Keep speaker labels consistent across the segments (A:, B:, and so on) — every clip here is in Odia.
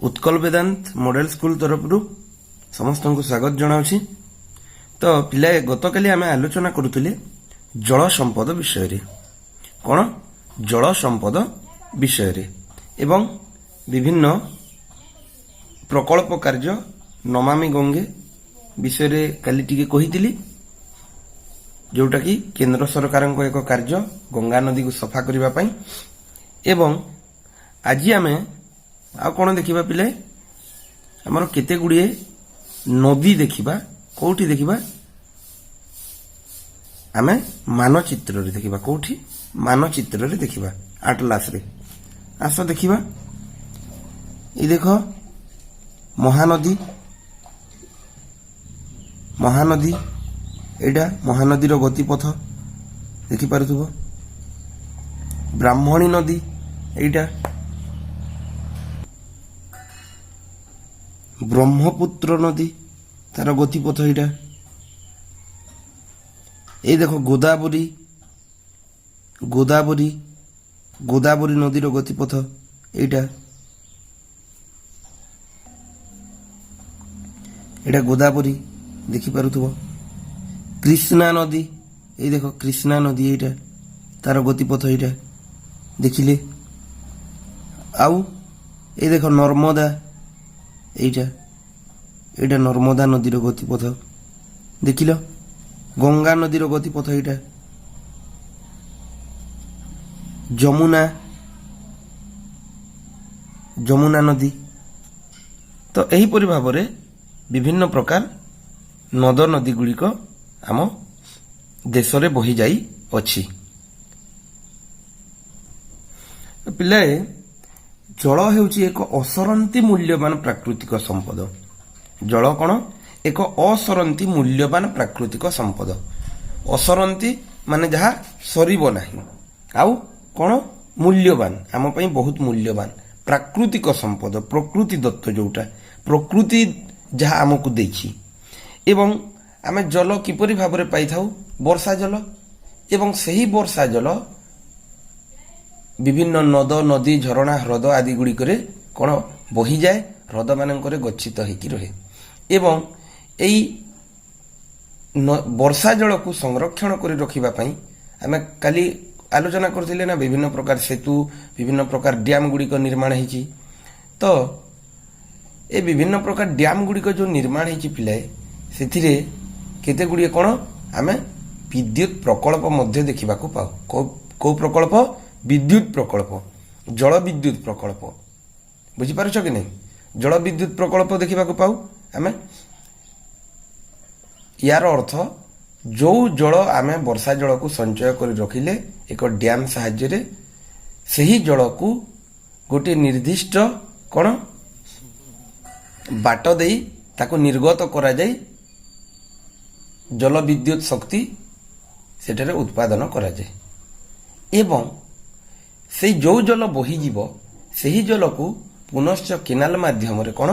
A: ଉତ୍କଳ ବେଦାନ୍ତ ମଡେଲ ସ୍କୁଲ ତରଫରୁ ସମସ୍ତଙ୍କୁ ସ୍ୱାଗତ ଜଣାଉଛି। ତ ପିଲାଏ, ଗତକାଲି ଆମେ ଆଲୋଚନା କରୁଥିଲେ ଜଳ ସମ୍ପଦ ବିଷୟରେ। କ'ଣ? ଜଳ ସମ୍ପଦ ବିଷୟରେ ଏବଂ ବିଭିନ୍ନ ପ୍ରକଳ୍ପ କାର୍ଯ୍ୟ, ନମାମି ଗଙ୍ଗେ ବିଷୟରେ କାଲି ଟିକେ କହିଥିଲି, ଯୋଉଟାକି କେନ୍ଦ୍ର ସରକାରଙ୍କ ଏକ କାର୍ଯ୍ୟ ଗଙ୍ଗା ନଦୀକୁ ସଫା କରିବା ପାଇଁ। ଏବଂ ଆଜି ଆମେ ଆଉ କ'ଣ ଦେଖିବା ପିଲେ? ଆମର କେତେ ଗୁଡ଼ିଏ ନଦୀ ଦେଖିବା। କୋଉଠି ଦେଖିବା ଆମେ? ମାନଚିତ୍ରରେ ଦେଖିବା। କୋଉଠି? ମାନଚିତ୍ରରେ ଦେଖିବା, ଆଟଲାସରେ। ଆସ ଦେଖିବା। ଏଇ ଦେଖ, ମହାନଦୀ। ମହାନଦୀ, ଏଇଟା ମହାନଦୀର ଗତିପଥ ଦେଖିପାରୁଥିବ। ବ୍ରାହ୍ମଣୀ ନଦୀ ଏଇଟା, ବ୍ରହ୍ମପୁତ୍ର ନଦୀ, ତାର ଗତିପଥ ଏଇଟା। ଏଇ ଦେଖ, ଗୋଦାବରୀ। ଗୋଦାବରୀ, ଗୋଦାବରୀ ନଦୀର ଗତିପଥ ଏଇଟା। ଏଇଟା ଗୋଦାବରୀ ଦେଖିପାରୁଥିବ। କୃଷ୍ଣା ନଦୀ, ଏଇ ଦେଖ, କୃଷ୍ଣା ନଦୀ ଏଇଟା, ତାର ଗତିପଥ ଏଇଟା ଦେଖିଲେ। ଆଉ ଏଇ ଦେଖ, ନର୍ମଦା ଏଇଟା, ଏଇଟା ନର୍ମଦା ନଦୀର ଗତିପଥ ଦେଖିଲ। ଗଙ୍ଗା ନଦୀର ଗତିପଥ ଏଇଟା। ଯମୁନା, ଯମୁନା ନଦୀ। ତ ଏହିପରି ଭାବରେ ବିଭିନ୍ନ ପ୍ରକାର ନଦ ନଦୀ ଗୁଡ଼ିକ ଆମ ଦେଶରେ ବହି ଯାଇଅଛି। ପିଲାଏ, ଜଳ ହେଉଛି ଏକ ଅସରନ୍ତି ମୂଲ୍ୟବାନ ପ୍ରାକୃତିକ ସମ୍ପଦ। ଜଳ କ'ଣ? ଏକ ଅସରନ୍ତି ମୂଲ୍ୟବାନ ପ୍ରାକୃତିକ ସମ୍ପଦ। ଅସରନ୍ତି ମାନେ ଯାହା ସରିବ ନାହିଁ, ଆଉ କ'ଣ? ମୂଲ୍ୟବାନ, ଆମ ପାଇଁ ବହୁତ ମୂଲ୍ୟବାନ ପ୍ରାକୃତିକ ସମ୍ପଦ, ପ୍ରକୃତି ଦତ୍ତ, ଯୋଉଟା ପ୍ରକୃତି ଯାହା ଆମକୁ ଦେଇଛି। ଏବଂ ଆମେ ଜଳ କିପରି ଭାବରେ ପାଇଥାଉ? ବର୍ଷା ଜଳ। ଏବଂ ସେହି ବର୍ଷା ଜଳ ବିଭିନ୍ନ ନଦ, ନଦୀ, ଝରଣା, ହ୍ରଦ ଆଦି ଗୁଡ଼ିକରେ କ'ଣ ବହିଯାଏ, ହ୍ରଦମାନଙ୍କରେ ଗଚ୍ଛିତ ହେଇକି ରହେ। ଏବଂ ଏଇ ବର୍ଷା ଜଳକୁ ସଂରକ୍ଷଣ କରି ରଖିବା ପାଇଁ ଆମେ କାଲି ଆଲୋଚନା କରିଥିଲେ ନା, ବିଭିନ୍ନ ପ୍ରକାର ସେତୁ, ବିଭିନ୍ନ ପ୍ରକାର ଡ୍ୟାମ୍ ଗୁଡ଼ିକ ନିର୍ମାଣ ହେଇଛି। ତ ଏ ବିଭିନ୍ନ ପ୍ରକାର ଡ୍ୟାମ୍ ଗୁଡ଼ିକ ଯେଉଁ ନିର୍ମାଣ ହେଇଛି ପିଲାଏ, ସେଥିରେ କେତେ ଗୁଡ଼ିଏ କ'ଣ ଆମେ ବିଦ୍ୟୁତ ପ୍ରକଳ୍ପ ମଧ୍ୟ ଦେଖିବାକୁ ପାଉ। କୋଉ ପ୍ରକଳ୍ପ? ବିଦ୍ୟୁତ ପ୍ରକଳ୍ପ, ଜଳ ବିଦ୍ୟୁତ ପ୍ରକଳ୍ପ। ବୁଝିପାରୁଛ କି ନାହିଁ? ଜଳ ବିଦ୍ୟୁତ ପ୍ରକଳ୍ପ ଦେଖିବାକୁ ପାଉ ଆମେ। ୟାର ଅର୍ଥ, ଯୋଉ ଜଳ ଆମେ ବର୍ଷା ଜଳକୁ ସଞ୍ଚୟ କରି ରଖିଲେ ଏକ ଡ୍ୟାମ୍ ସାହାଯ୍ୟରେ, ସେହି ଜଳକୁ ଗୋଟିଏ ନିର୍ଦ୍ଦିଷ୍ଟ କ'ଣ ବାଟ ଦେଇ ତାକୁ ନିର୍ଗତ କରାଯାଇ ଜଳ ବିଦ୍ୟୁତ ଶକ୍ତି ସେଠାରେ ଉତ୍ପାଦନ କରାଯାଏ। ଏବଂ ସେଇ ଯୋଉ ଜଳ ବୋହିଯିବ, ସେହି ଜଳକୁ ପୁନଶ୍ଚ କେନାଲ ମାଧ୍ୟମରେ କ'ଣ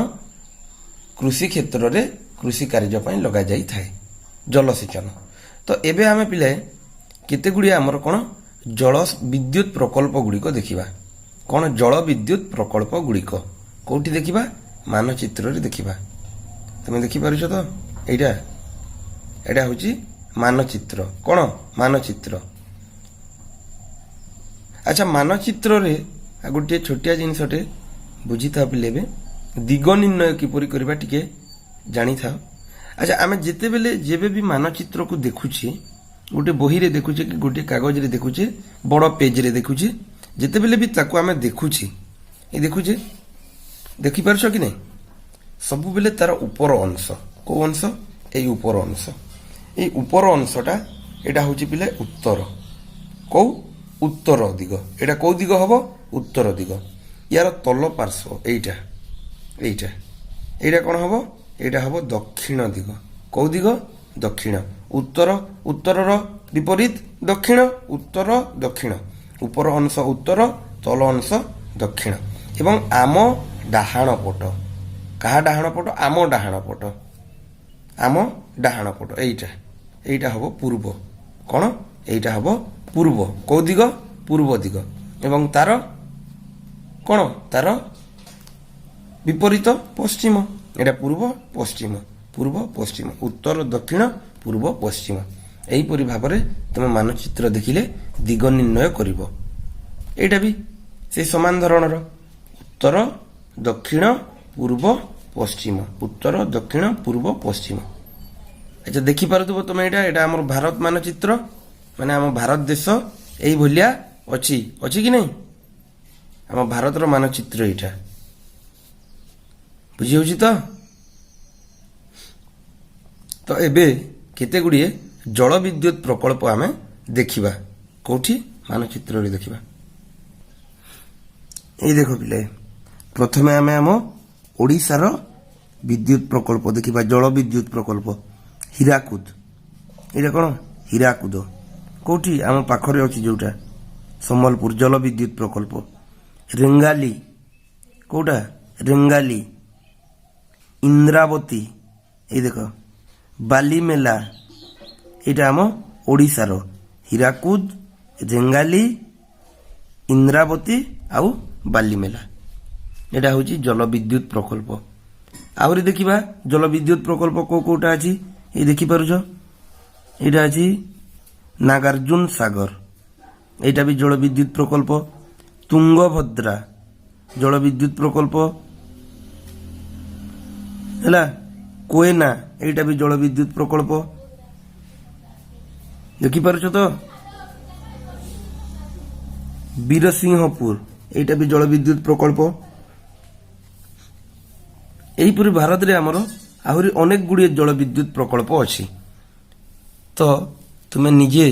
A: କୃଷି କ୍ଷେତ୍ରରେ କୃଷି କାର୍ଯ୍ୟ ପାଇଁ ଲଗାଯାଇଥାଏ, ଜଳସେଚନ। ତ ଏବେ ଆମେ ପିଲାଏ କେତେ ଗୁଡ଼ିଏ ଆମର କ'ଣ ଜଳ ବିଦ୍ୟୁତ ପ୍ରକଳ୍ପ ଗୁଡ଼ିକ ଦେଖିବା। କ'ଣ? ଜଳ ବିଦ୍ୟୁତ ପ୍ରକଳ୍ପ ଗୁଡ଼ିକ କୋଉଠି ଦେଖିବା? ମାନଚିତ୍ରରେ ଦେଖିବା। ତମେ ଦେଖିପାରୁଛ ତ? ଏଇଟା ହେଉଛି ମାନଚିତ୍ର। କ'ଣ ମାନଚିତ୍ର? ଆଚ୍ଛା, ମାନଚିତ୍ରରେ ଆଉ ଗୋଟିଏ ଛୋଟିଆ ଜିନିଷଟେ ବୁଝିଥାଅ ପିଲେ। ଏବେ ଦିଗ ନିର୍ଣ୍ଣୟ କିପରି କରିବା ଟିକେ ଜାଣିଥାଅ। ଆଚ୍ଛା, ଆମେ ଯେତେବେଳେ ଯେବେ ବି ମାନଚିତ୍ରକୁ ଦେଖୁଛେ, ଗୋଟେ ବହିରେ ଦେଖୁଛେ କି ଗୋଟିଏ କାଗଜରେ ଦେଖୁଛେ, ବଡ଼ ପେଜରେ ଦେଖୁଛେ, ଯେତେବେଳେ ବି ତାକୁ ଆମେ ଦେଖୁଛେ, ଏ ଦେଖୁଛେ, ଦେଖିପାରୁଛ କି ନାହିଁ? ସବୁବେଳେ ତାର ଉପର ଅଂଶ। କୋଉ ଅଂଶ? ଏଇ ଉପର ଅଂଶ। ଏଇ ଉପର ଅଂଶଟା, ଏଇଟା ହଉଛି ପିଲେ ଉତ୍ତର। କୋଉ? ଉତ୍ତର ଦିଗ। ଏଇଟା କୋଉ ଦିଗ ହବ? ଉତ୍ତର ଦିଗ। ୟାର ତଳ ପାର୍ଶ୍ୱ ଏଇଟା, ଏଇଟା କ'ଣ ହବ? ଏଇଟା ହବ ଦକ୍ଷିଣ ଦିଗ। କୋଉ ଦିଗ? ଦକ୍ଷିଣ। ଉତ୍ତର, ଉତ୍ତରର ବିପରୀତ ଦକ୍ଷିଣ। ଉତ୍ତର, ଦକ୍ଷିଣ। ଉପର ଅଂଶ ଉତ୍ତର, ତଳ ଅଂଶ ଦକ୍ଷିଣ। ଏବଂ ଆମ ଡାହାଣ ପଟ। କାହା ଡାହାଣ ପଟ? ଆମ ଡାହାଣ ପଟ। ଆମ ଡାହାଣ ପଟ ଏଇଟା, ଏଇଟା ହବ ପୂର୍ବ। କ'ଣ? ଏଇଟା ହବ ପୂର୍ବ। କୋଉ ଦିଗ? ପୂର୍ବ ଦିଗ। ଏବଂ ତାର କ'ଣ, ତାର ବିପରୀତ ପଶ୍ଚିମ। ଏଇଟା ପୂର୍ବ ପଶ୍ଚିମ, ପୂର୍ବ ପଶ୍ଚିମ, ଉତ୍ତର ଦକ୍ଷିଣ, ପୂର୍ବ ପଶ୍ଚିମ। ଏହିପରି ଭାବରେ ତୁମେ ମାନଚିତ୍ର ଦେଖିଲେ ଦିଗ ନିର୍ଣ୍ଣୟ କରିବ। ଏଇଟା ବି ସେଇ ସମାନ ଧରଣର, ଉତ୍ତର ଦକ୍ଷିଣ ପୂର୍ବ ପଶ୍ଚିମ, ଉତ୍ତର ଦକ୍ଷିଣ ପୂର୍ବ ପଶ୍ଚିମ। ଆଚ୍ଛା, ଦେଖିପାରୁଥିବ ତମେ ଏଇଟା। ଏଇଟା ଆମର ଭାରତ ମାନଚିତ୍ର, ମାନେ ଆମ ଭାରତ ଦେଶ ଏଇଭଳିଆ ଅଛି। ଅଛି କି ନାହିଁ? ଆମ ଭାରତର ମାନଚିତ୍ର ଏଇଟା। ବୁଝି ହେଉଛି ତ? ତ ଏବେ କେତେ ଗୁଡ଼ିଏ ଜଳ ବିଦ୍ୟୁତ ପ୍ରକଳ୍ପ ଆମେ ଦେଖିବା। କୋଉଠି? ମାନଚିତ୍ରରେ ଦେଖିବା। ଏଇ ଦେଖ ପିଲାଏ, ପ୍ରଥମେ ଆମେ ଆମ ଓଡ଼ିଶାର ବିଦ୍ୟୁତ ପ୍ରକଳ୍ପ ଦେଖିବା, ଜଳ ବିଦ୍ୟୁତ ପ୍ରକଳ୍ପ ହୀରାକୁଦ। ଏଇଟା କ'ଣ? ହୀରାକୁଦ କୋଉଠି? ଆମ ପାଖରେ ଅଛି ଯୋଉଟା, ସମ୍ବଲପୁର ଜଳ ବିଦ୍ୟୁତ ପ୍ରକଳ୍ପ। ରେଙ୍ଗାଲି କୋଉଟା? ରେଙ୍ଗାଲି, ଇନ୍ଦ୍ରାବତୀ, ଏଇ ଦେଖ, ବାଲିମେଲା। ଏଇଟା ଆମ ଓଡ଼ିଶାର ହୀରାକୁଦ, ରେଙ୍ଗାଲି, ଇନ୍ଦ୍ରାବତୀ ଆଉ ବାଲିମେଲା। ଏଇଟା ହେଉଛି ଜଳବିଦ୍ୟୁତ ପ୍ରକଳ୍ପ। ଆହୁରି ଦେଖିବା ଜଳବିଦ୍ୟୁତ ପ୍ରକଳ୍ପ କୋଉ କୋଉଟା ଅଛି। ଏଇ ଦେଖିପାରୁଛ, ଏଇଟା ଅଛି ନାଗାର୍ଜୁନ ସାଗର, ଏଇଟା ବି ଜଳବିଦ୍ୟୁତ ପ୍ରକଳ୍ପ। ତୁଙ୍ଗଭଦ୍ରା ଜଳବିଦ୍ୟୁତ ପ୍ରକଳ୍ପ ହେଲା। କୋଏନା, ଏଇଟା ବି ଜଳବିଦ୍ୟୁତ ପ୍ରକଳ୍ପ। ଦେଖିପାରୁଛ ତ? ବୀରସିଂହପୁର, ଏଇଟା ବି ଜଳବିଦ୍ୟୁତ ପ୍ରକଳ୍ପ। ଏହିପରି ଭାରତରେ ଆମର ଆହୁରି ଅନେକ ଗୁଡ଼ିଏ ଜଳବିଦ୍ୟୁତ ପ୍ରକଳ୍ପ ଅଛି। ତ ତୁମେ ନିଜେ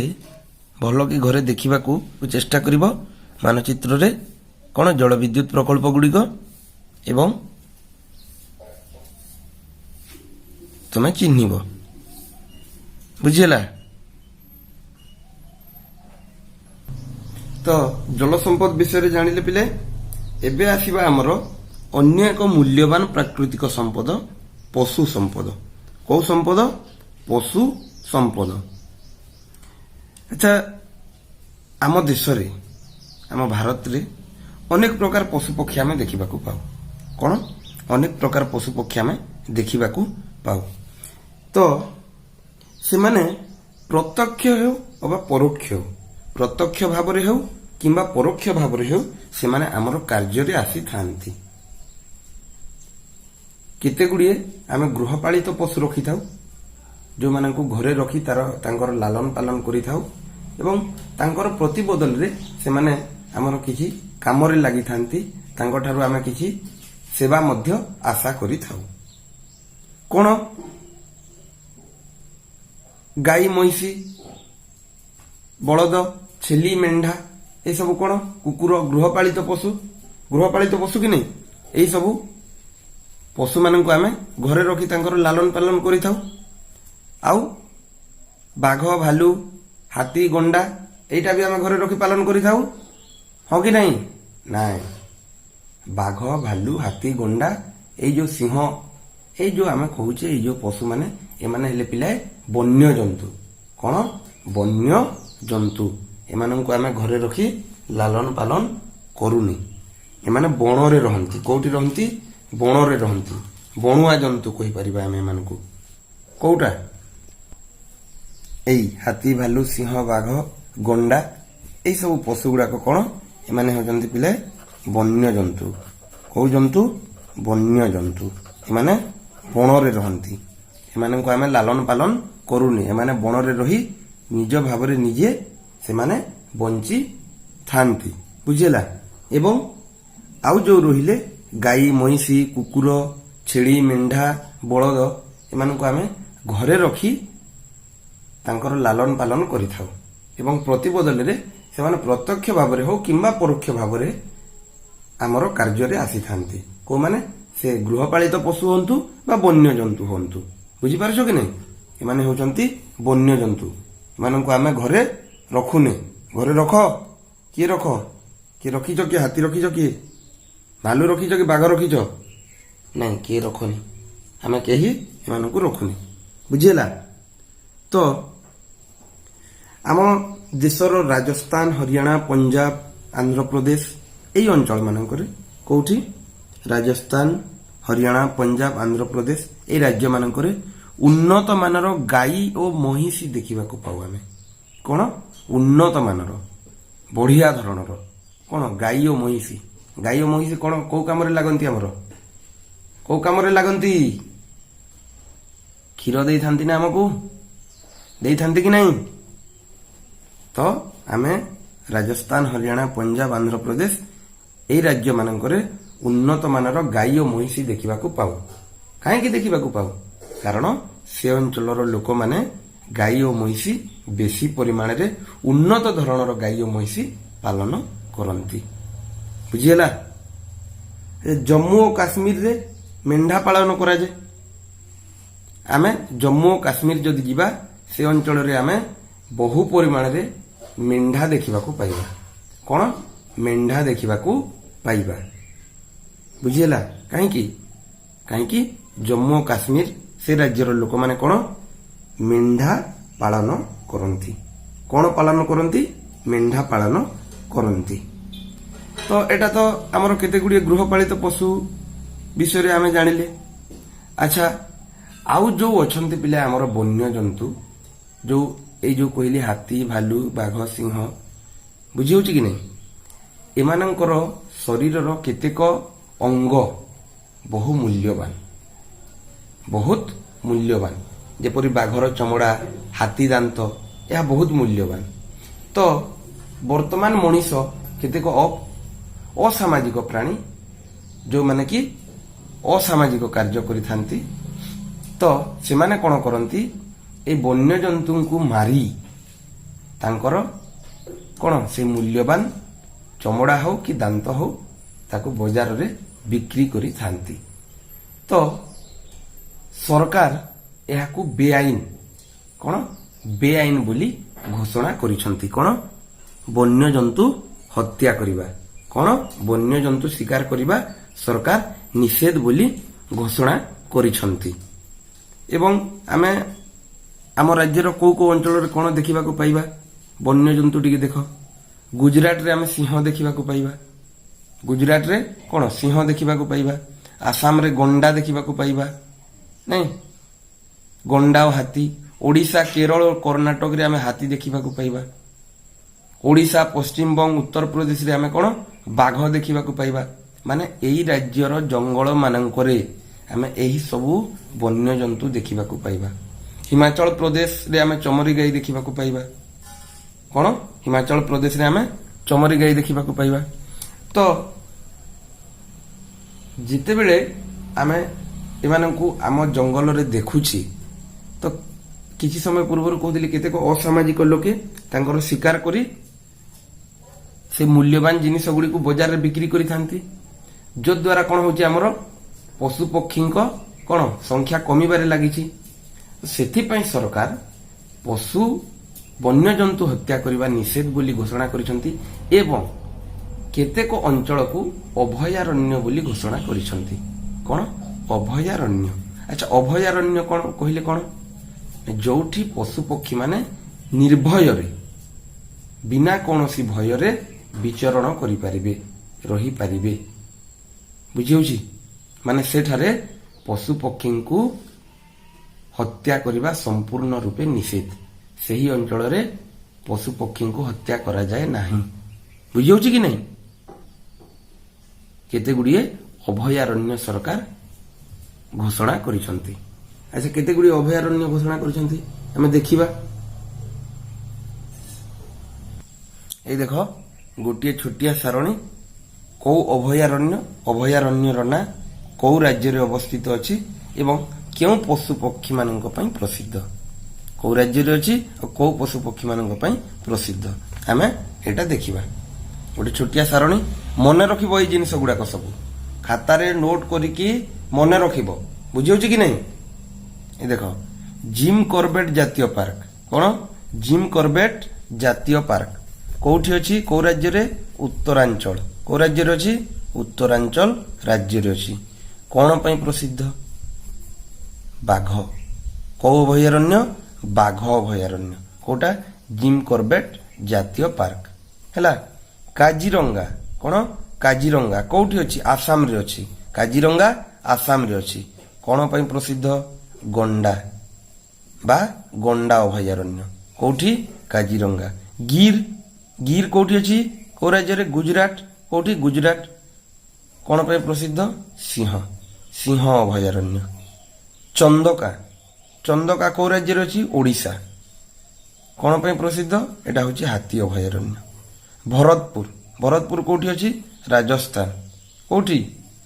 A: ଭଲ କି ଘରେ ଦେଖିବାକୁ ଚେଷ୍ଟା କରିବ ମାନଚିତ୍ରରେ କ'ଣ ଜଳବିଦ୍ୟୁତ ପ୍ରକଳ୍ପ ଗୁଡ଼ିକ ଏବଂ ତୁମେ ଚିହ୍ନିବ। ବୁଝିହେଲା ତ? ଜଳ ସମ୍ପଦ ବିଷୟରେ ଜାଣିଲେ ପିଲେ। ଏବେ ଆସିବା ଆମର ଅନ୍ୟ ଏକ ମୂଲ୍ୟବାନ ପ୍ରାକୃତିକ ସମ୍ପଦ, ପଶୁ ସମ୍ପଦ। କୋଉ ସମ୍ପଦ? ପଶୁ ସମ୍ପଦ। ଆଚ୍ଛା, ଆମ ଦେଶରେ, ଆମ ଭାରତରେ ଅନେକ ପ୍ରକାର ପଶୁପକ୍ଷୀ ଆମେ ଦେଖିବାକୁ ପାଉ। କ'ଣ? ଅନେକ ପ୍ରକାର ପଶୁପକ୍ଷୀ ଆମେ ଦେଖିବାକୁ ପାଉ। ତ ସେମାନେ ପ୍ରତ୍ୟକ୍ଷ ହେଉ ଅବା ପରୋକ୍ଷ ହେଉ, ପ୍ରତ୍ୟକ୍ଷ ଭାବରେ ହେଉ କିମ୍ବା ପରୋକ୍ଷ ଭାବରେ ହେଉ, ସେମାନେ ଆମର କାର୍ଯ୍ୟରେ ଆସିଥାନ୍ତି। କେତେ ଗୁଡ଼ିଏ ଆମେ ଗୃହପାଳିତ ପଶୁ ରଖିଥାଉ, ଯେଉଁମାନଙ୍କୁ ଘରେ ରଖି ତାଙ୍କର ଲାଲନ ପାଳନ କରିଥାଉ ଏବଂ ତାଙ୍କର ପ୍ରତିବଦଳରେ ସେମାନେ ଆମର କିଛି କାମରେ ଲାଗିଥାନ୍ତି। ତାଙ୍କଠାରୁ ଆମେ କିଛି ସେବା ମଧ୍ୟ ଆଶା କରିଥାଉ। କ'ଣ? ଗାଈ, ମଇଁଷି, ବଳଦ, ଛେଲି, ମେଣ୍ଢା, ଏସବୁ କ'ଣ? କୁକୁର, ଗୃହପାଳିତ ପଶୁ। ଗୃହପାଳିତ ପଶୁ କି ନାହିଁ? ଏଇସବୁ ପଶୁମାନଙ୍କୁ ଆମେ ଘରେ ରଖି ତାଙ୍କର ଲାଲନ ପାଳନ କରିଥାଉ। ଆଉ ବାଘ, ଭାଲୁ, ହାତୀ, ଗଣ୍ଡା, ଏଇଟା ବି ଆମେ ଘରେ ରଖି ପାଳନ କରିଥାଉ, ହଁ କି ନାହିଁ? ନାଇଁ। ବାଘ, ଭାଲୁ, ହାତୀ, ଗଣ୍ଡା, ଏଇ ଯୋଉ ସିଂହ, ଏଇ ଯୋଉ ଆମେ କହୁଛେ, ଏଇ ଯୋଉ ପଶୁମାନେ, ଏମାନେ ହେଲେ ପିଲାଏ ବନ୍ୟଜନ୍ତୁ। କ'ଣ? ବନ୍ୟ ଜନ୍ତୁ। ଏମାନଙ୍କୁ ଆମେ ଘରେ ରଖି ଲାଲନ ପାଳନ କରୁନି। ଏମାନେ ବଣରେ ରହନ୍ତି। କୋଉଠି ରହନ୍ତି? ବଣରେ ରହନ୍ତି। ବଣୁଆ ଜନ୍ତୁ କହିପାରିବା ଆମେ ଏମାନଙ୍କୁ। କୋଉଟା? ଏଇ ହାତୀ, ଭାଲୁ, ସିଂହ, ବାଘ, ଗଣ୍ଡା, ଏଇ ସବୁ ପଶୁ ଗୁଡାକ କ'ଣ? ଏମାନେ ହେଉଛନ୍ତି ପିଲେ ବନ୍ୟଜନ୍ତୁ। କୋଉ ଜନ୍ତୁ? ବନ୍ୟଜନ୍ତୁ। ଏମାନେ ବଣରେ ରହନ୍ତି। ଏମାନଙ୍କୁ ଆମେ ଲାଲନ ପାଳନ କରୁନି। ଏମାନେ ବଣରେ ରହି ନିଜ ଭାବରେ ନିଜେ ସେମାନେ ବଞ୍ଚି ଥାନ୍ତି। ବୁଝିହେଲା? ଏବଂ ଆଉ ଯୋଉ ରହିଲେ ଗାଈ, ମଇଁଷି, କୁକୁର, ଛେଳି, ମେଣ୍ଢା, ବଳଦ, ଏମାନଙ୍କୁ ଆମେ ଘରେ ରଖି ତାଙ୍କର ଲାଲନ ପାଳନ କରିଥାଉ ଏବଂ ପ୍ରତିବଦଳରେ ସେମାନେ ପ୍ରତ୍ୟକ୍ଷ ଭାବରେ ହଉ କିମ୍ବା ପରୋକ୍ଷ ଭାବରେ ଆମର କାର୍ଯ୍ୟରେ ଆସିଥାନ୍ତି। କୋଉମାନେ? ସେ ଗୃହପାଳିତ ପଶୁ ହୁଅନ୍ତୁ ବା ବନ୍ୟଜନ୍ତୁ ହୁଅନ୍ତୁ। ବୁଝିପାରୁଛ କି ନାହିଁ? ଏମାନେ ହେଉଛନ୍ତି ବନ୍ୟଜନ୍ତୁ। ଏମାନଙ୍କୁ ଆମେ ଘରେ ରଖୁନେ। ଘରେ ରଖ? କିଏ ରଖ? କିଏ ରଖିଛ? କିଏ ହାତୀ ରଖିଛ? କିଏ ଭାଲୁ ରଖିଛ କି ବାଘ ରଖିଛ? ନାଇଁ, କିଏ ରଖନି। ଆମେ କେହି ଏମାନଙ୍କୁ ରଖୁନି। ବୁଝିହେଲା ତ? ଆମ ଦେଶର ରାଜସ୍ଥାନ, ହରିୟାଣା, ପଞ୍ଜାବ, ଆନ୍ଧ୍ରପ୍ରଦେଶ, ଏଇ ଅଞ୍ଚଳ ମାନଙ୍କରେ, କୋଉଠି? ରାଜସ୍ଥାନ, ହରିୟାଣା, ପଞ୍ଜାବ, ଆନ୍ଧ୍ରପ୍ରଦେଶ ଏଇ ରାଜ୍ୟମାନଙ୍କରେ ଉନ୍ନତ ମାନର ଗାଈ ଓ ମହିଷୀ ଦେଖିବାକୁ ପାଉ ଆମେ। କ'ଣ? ଉନ୍ନତ ମାନର, ବଢିଆ ଧରଣର କ'ଣ? ଗାଈ ଓ ମହିଷୀ। ଗାଈ ଓ ମହିଷୀ କ'ଣ, କୋଉ କାମରେ ଲାଗନ୍ତି ଆମର? କୋଉ କାମରେ ଲାଗନ୍ତି? କ୍ଷୀର ଦେଇଥାନ୍ତି ନା ଆମକୁ? ଦେଇଥାନ୍ତି କି ନାହିଁ? ତ ଆମେ ରାଜସ୍ଥାନ, ହରିୟାଣା, ପଞ୍ଜାବ, ଆନ୍ଧ୍ରପ୍ରଦେଶ ଏଇ ରାଜ୍ୟମାନଙ୍କରେ ଉନ୍ନତ ମାନର ଗାଈ ଓ ମହିଷୀ ଦେଖିବାକୁ ପାଉ। କାହିଁକି ଦେଖିବାକୁ ପାଉ? କାରଣ ସେ ଅଞ୍ଚଳର ଲୋକମାନେ ଗାଈ ଓ ମହିଷୀ ବେଶୀ ପରିମାଣରେ, ଉନ୍ନତ ଧରଣର ଗାଈ ଓ ମହିଷୀ ପାଳନ କରନ୍ତି। ବୁଝିହେଲା? ଏ ଜମ୍ମୁ ଓ କାଶ୍ମୀରରେ ମେଣ୍ଢା ପାଳନ କରାଯାଏ। ଆମେ ଜମ୍ମୁ ଓ କାଶ୍ମୀର ଯଦି ଯିବା, ସେ ଅଞ୍ଚଳରେ ଆମେ ବହୁ ପରିମାଣରେ ମେଣ୍ଢା ଦେଖିବାକୁ ପାଇବା। କ'ଣ? ମେଣ୍ଢା ଦେଖିବାକୁ ପାଇବା। ବୁଝିହେଲା? କାହିଁକି? କାହିଁକି ଜମ୍ମୁ ଓ କାଶ୍ମୀର ସେ ରାଜ୍ୟର ଲୋକମାନେ କ'ଣ ମେଣ୍ଢା ପାଳନ କରନ୍ତି। କ'ଣ ପାଳନ କରନ୍ତି? ମେଣ୍ଢା ପାଳନ କରନ୍ତି। ତ ଏଇଟା ତ ଆମର କେତେ ଗୁଡ଼ିଏ ଗୃହପାଳିତ ପଶୁ ବିଷୟରେ ଆମେ ଜାଣିଲେ। ଆଚ୍ଛା, ଆଉ ଯୋଉ ଅଛନ୍ତି ପିଲା ଆମର ବନ୍ୟଜନ୍ତୁ, ଯୋଉ ଏଇ ଯୋଉ କହିଲି ହାତୀ, ଭାଲୁ, ବାଘ, ସିଂହ, ବୁଝି ହେଉଛି କି ନାହିଁ? ଏମାନଙ୍କର ଶରୀରର କେତେକ ଅଙ୍ଗ ବହୁ ମୂଲ୍ୟବାନ, ବହୁତ ମୂଲ୍ୟବାନ। ଯେପରି ବାଘର ଚମଡ଼ା, ହାତୀ ଦାନ୍ତ, ଏହା ବହୁତ ମୂଲ୍ୟବାନ। ତ ବର୍ତ୍ତମାନ ମଣିଷ କେତେକ ଅସାମାଜିକ ପ୍ରାଣୀ, ଯୋଉମାନେ କି ଅସାମାଜିକ କାର୍ଯ୍ୟ କରିଥାନ୍ତି, ତ ସେମାନେ କ'ଣ କରନ୍ତି? ଏଇ ବନ୍ୟଜନ୍ତୁଙ୍କୁ ମାରି ତାଙ୍କର କ'ଣ ସେ ମୂଲ୍ୟବାନ ଚମଡ଼ା ହଉ କି ଦାନ୍ତ ହଉ, ତାକୁ ବଜାରରେ ବିକ୍ରି କରିଥାନ୍ତି। ତ ସରକାର ଏହାକୁ ବେଆଇନ, କ'ଣ ବେଆଇନ ବୋଲି ଘୋଷଣା କରିଛନ୍ତି। କ'ଣ? ବନ୍ୟଜନ୍ତୁ ହତ୍ୟା କରିବା, କ'ଣ ବନ୍ୟଜନ୍ତୁ ଶିକାର କରିବା ସରକାର ନିଷେଧ ବୋଲି ଘୋଷଣା କରିଛନ୍ତି। ଏବଂ ଆମେ ଆମ ରାଜ୍ୟର କୋଉ କୋଉ ଅଞ୍ଚଳରେ କ'ଣ ଦେଖିବାକୁ ପାଇବା ବନ୍ୟଜନ୍ତୁ, ଟିକେ ଦେଖ। ଗୁଜୁରାଟରେ ଆମେ ସିଂହ ଦେଖିବାକୁ ପାଇବା। ଗୁଜୁରାଟରେ କ'ଣ ସିଂହ ଦେଖିବାକୁ ପାଇବା। ଆସାମରେ ଗଣ୍ଡା ଦେଖିବାକୁ ପାଇବା, ନାଇଁ? ଗଣ୍ଡା ଓ ହାତୀ। ଓଡ଼ିଶା, କେରଳ ଓ କର୍ଣ୍ଣାଟକରେ ଆମେ ହାତୀ ଦେଖିବାକୁ ପାଇବା। ଓଡ଼ିଶା, ପଶ୍ଚିମବଙ୍ଗ, ଉତ୍ତରପ୍ରଦେଶରେ ଆମେ କ'ଣ ବାଘ ଦେଖିବାକୁ ପାଇବା। ମାନେ ଏଇ ରାଜ୍ୟର ଜଙ୍ଗଲ ମାନଙ୍କରେ ଆମେ ଏହି ସବୁ ବନ୍ୟଜନ୍ତୁ ଦେଖିବାକୁ ପାଇବା। ହିମାଚଳ ପ୍ରଦେଶରେ ଆମେ ଚମରି ଗାଈ ଦେଖିବାକୁ ପାଇବା। କ'ଣ? ହିମାଚଳ ପ୍ରଦେଶରେ ଆମେ ଚମରି ଗାଈ ଦେଖିବାକୁ ପାଇବା। ତ ଯେତେବେଳେ ଆମେ ଏମାନଙ୍କୁ ଆମ ଜଙ୍ଗଲରେ ଦେଖୁଛି, ତ କିଛି ସମୟ ପୂର୍ବରୁ କହୁଥିଲି, କେତେକ ଅସାମାଜିକ ଲୋକେ ତାଙ୍କର ଶିକାର କରି ସେ ମୂଲ୍ୟବାନ ଜିନିଷ ଗୁଡ଼ିକୁ ବଜାରରେ ବିକ୍ରି କରିଥାନ୍ତି, ଯଦ୍ୱାରା କ'ଣ ହଉଛି, ଆମର ପଶୁ ପକ୍ଷୀଙ୍କ କ'ଣ ସଂଖ୍ୟା କମିବାରେ ଲାଗିଛି। ସେଥିପାଇଁ ସରକାର ପଶୁ ବନ୍ୟଜନ୍ତୁ ହତ୍ୟା କରିବା ନିଷେଧ ବୋଲି ଘୋଷଣା କରିଛନ୍ତି ଏବଂ କେତେକ ଅଞ୍ଚଳକୁ ଅଭୟାରଣ୍ୟ ବୋଲି ଘୋଷଣା କରିଛନ୍ତି। କ'ଣ? ଅଭୟାରଣ୍ୟ। ଆଚ୍ଛା, ଅଭୟାରଣ୍ୟ କ'ଣ କହିଲେ କ'ଣ? ଯୋଉଠି ପଶୁ ପକ୍ଷୀମାନେ ନିର୍ଭୟରେ, ବିନା କୌଣସି ଭୟରେ ବିଚରଣ କରିପାରିବେ, ରହିପାରିବେ। ବୁଝିହେଉଛି? ମାନେ ସେଠାରେ ପଶୁ ପକ୍ଷୀଙ୍କୁ ହତ୍ୟା କରିବା ସମ୍ପୂର୍ଣ୍ଣ ରୂପେ ନିଷେଧ। ସେହି ଅଞ୍ଚଳରେ ପଶୁ ପକ୍ଷୀଙ୍କୁ ହତ୍ୟା କରାଯାଏ ନାହିଁ। ବୁଝିହେଉଛି କି ନାହିଁ? କେତେ ଗୁଡ଼ିଏ ଅଭୟାରଣ୍ୟ ସରକାର ଘୋଷଣା କରିଛନ୍ତି। ଆଚ୍ଛା, କେତେ ଗୁଡ଼ିଏ ଅଭୟାରଣ୍ୟ ଘୋଷଣା କରିଛନ୍ତି ଆମେ ଦେଖିବା। ଏଇ ଦେଖ, ଗୋଟିଏ ଛୋଟିଆ ସାରଣୀ। କୋଉ ଅଭୟାରଣ୍ୟ, ଅଭୟାରଣ୍ୟର ନାଁ, କୋଉ ରାଜ୍ୟରେ ଅବସ୍ଥିତ ଅଛି ଏବଂ କେଉଁ ପଶୁ ପକ୍ଷୀମାନଙ୍କ ପାଇଁ ପ୍ରସିଦ୍ଧ। କୋଉ ରାଜ୍ୟରେ ଅଛି ଆଉ କୋଉ ପଶୁ ପକ୍ଷୀମାନଙ୍କ ପାଇଁ ପ୍ରସିଦ୍ଧ, ଆମେ ଏଇଟା ଦେଖିବା। ଗୋଟେ ଛୋଟିଆ ସାରଣୀ। ମନେ ରଖିବ ଏଇ ଜିନିଷ ଗୁଡାକ ସବୁ, ଖାତାରେ ନୋଟ କରିକି ମନେ ରଖିବ। ବୁଝିହେଉଛି କି ନାହିଁ? ଏ ଦେଖ, ଜିମ୍ କରବେଟ ଜାତୀୟ ପାର୍କ। କଣ? ଜିମ୍ କରବେଟ ଜାତୀୟ ପାର୍କ କୋଉଠି ଅଛି? କୋଉ ରାଜ୍ୟରେ? ଉତ୍ତରାଞ୍ଚଳ। କୋଉ ରାଜ୍ୟରେ ଅଛି? ଉତ୍ତରାଞ୍ଚଳ ରାଜ୍ୟରେ ଅଛି। କଣ ପାଇଁ ପ୍ରସିଦ୍ଧ? ବାଘ। କୋଉ ଅଭୟାରଣ୍ୟ? ବାଘ ଅଭୟାରଣ୍ୟ। କୋଉଟା? ଜିମ୍ କରବେଟ ଜାତୀୟ ପାର୍କ। ହେଲା। କାଜିରଙ୍ଗା। କଣ? କାଜିରଙ୍ଗା କୋଉଠି ଅଛି? ଆସାମରେ ଅଛି। କାଜିରଙ୍ଗା ଆସାମରେ ଅଛି। କ'ଣ ପାଇଁ ପ୍ରସିଦ୍ଧ? ଗଣ୍ଡା ବା ଗଣ୍ଡା ଅଭୟାରଣ୍ୟ। କୋଉଠି? କାଜିରଙ୍ଗା। ଗିର୍। ଗିର୍ କୋଉଠି ଅଛି? କୋଉ ରାଜ୍ୟରେ? ଗୁଜୁରାଟ। କୋଉଠି? ଗୁଜୁରାଟ। କ'ଣ ପାଇଁ ପ୍ରସିଦ୍ଧ? ସିଂହ, ସିଂହ ଅଭୟାରଣ୍ୟ। ଚନ୍ଦକା। ଚନ୍ଦକା କୋଉ ରାଜ୍ୟରେ ଅଛି? ଓଡ଼ିଶା। କ'ଣ ପାଇଁ ପ୍ରସିଦ୍ଧ? ଏଇଟା ହେଉଛି ହାତୀ ଅଭୟାରଣ୍ୟ। ଭରତପୁର। ଭରତପୁର କୋଉଠି ଅଛି? ରାଜସ୍ଥାନ। କୋଉଠି?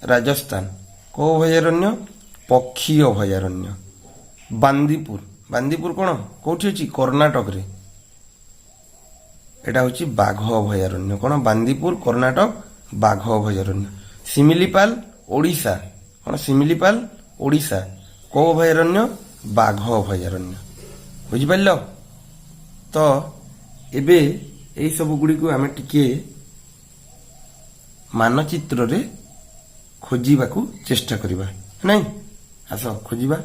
A: ରାଜସ୍ଥାନ। କୋଉ ଅଭୟାରଣ୍ୟ? ପକ୍ଷୀ ଅଭୟାରଣ୍ୟ। ବାନ୍ଦିପୁର। ବାନ୍ଦିପୁର କ'ଣ କୋଉଠି ଅଛି? କର୍ଣ୍ଣାଟକରେ। ଏଇଟା ହେଉଛି ବାଘ ଅଭୟାରଣ୍ୟ। କ'ଣ? ବାନ୍ଦିପୁର, କର୍ଣ୍ଣାଟକ, ବାଘ ଅଭୟାରଣ୍ୟ। ଶିମିଳିପାଲ, ଓଡ଼ିଶା। କ'ଣ? ଶିମିଳିପାଲ, ଓଡ଼ିଶା। କୋଉ ଅଭୟାରଣ୍ୟ? ବାଘ ଅଭୟାରଣ୍ୟ। ବୁଝିପାରିଲ ତ? ଏବେ ଏଇ ସବୁ ଗୁଡ଼ିକୁ ଆମେ ଟିକିଏ ମାନଚିତ୍ରରେ ଖୋଜିବାକୁ ଚେଷ୍ଟା କରିବା, ନାଇଁ? ଆସ, ଖୋଜିବା।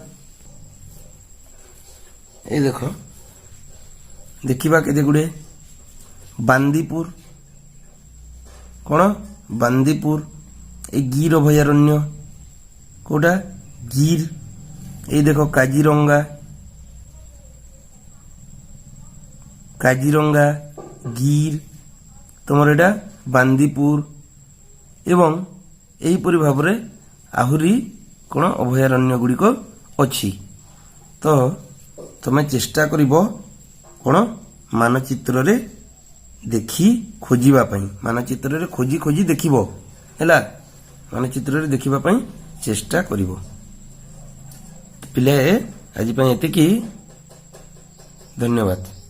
A: ଏଇ ଦେଖ, ଦେଖିବା କେତେ ଗୁଡ଼ିଏ। ବାନ୍ଦିପୁର କ'ଣ? ବାନ୍ଦିପୁର, ଏଇ ଗିର୍ ଅଭୟାରଣ୍ୟ। କୋଉଟା? ଗିର୍। ଏଇ ଦେଖ, କାଜିରଙ୍ଗା, କାଜିରଙ୍ଗା, ଗିର୍, ତମର ଏଇଟା ବାନ୍ଦିପୁର ଏବଂ ଏହିପରି ଭାବରେ ଆହୁରି କ'ଣ ଅଭୟାରଣ୍ୟ ଗୁଡ଼ିକ ଅଛି। ତ ତମେ ଚେଷ୍ଟା କରିବ କ'ଣ ମାନଚିତ୍ରରେ ଦେଖି ଖୋଜିବା ପାଇଁ। ମାନଚିତ୍ରରେ ଖୋଜି ଖୋଜି ଦେଖିବ, ହେଲା? ମାନଚିତ୍ରରେ ଦେଖିବା ପାଇଁ ଚେଷ୍ଟା କରିବ। ପିଲାଏ, ଆଜି ପାଇଁ ଏତିକି। ଧନ୍ୟବାଦ।